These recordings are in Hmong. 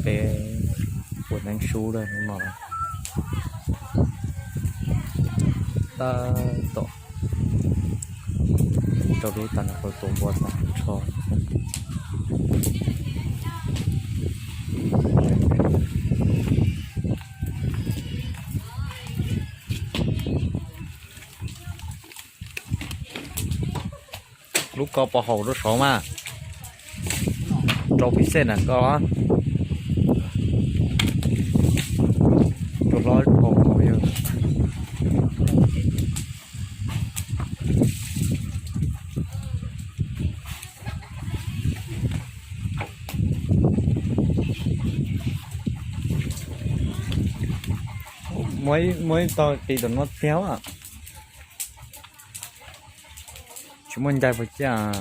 Peb ua neeb sub lawm hnub no. Tab tom rau lub tag nrho tua npua tag nrho. Lub ko pov haum rau saud mas. Rau pib xej na ko. Tus hlob haum haum yog. Muaj ib tog qis tom no tiag. Tsis muaj ncai puas ciaj.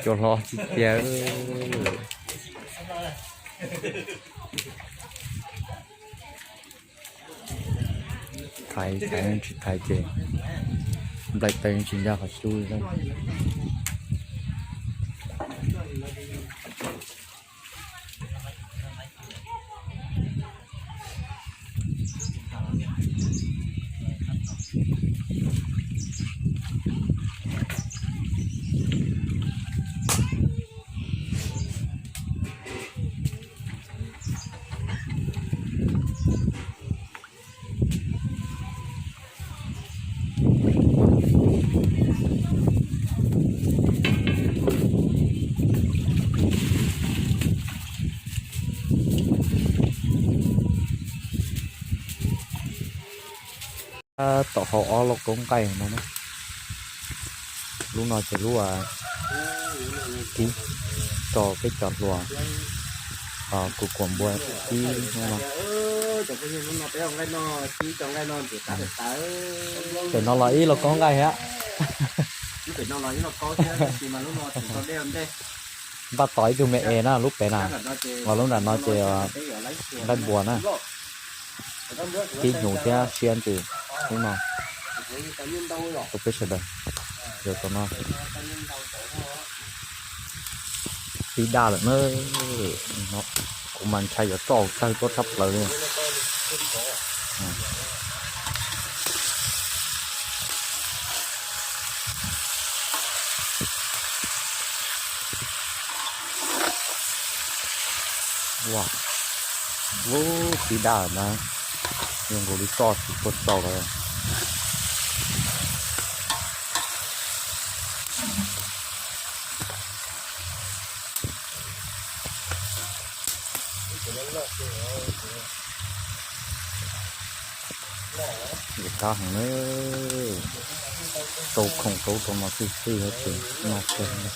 Cua hlob tsis tiag. Thaiv thaiv tsis thaiv ces nplaim taw tsis ncaj qhov cub. Tom hauv ob lub koob nqaij no na. Lub no ces lub kib rau peb cov hluas kuv kuam npua ib hnub no. Pem no los ib lub koob nqaij thiab. Npaj tos ib tug me es na lub pem na, los lub nram no ces nqaij npua na. Kib hnyuv thiab siab ntsws lub no rau peb sawv daws. Yog tom no tib daj lawm na, kuv mas ntshai yuav roj tawg tuaj tshaj plaws li. Ua, lub tib daj na, zoo nkaus li roj tsis tuaj tsaus lawm. Nkawd qab heev na, rau khoom rau rau no xwb xwb ces noj kawg na.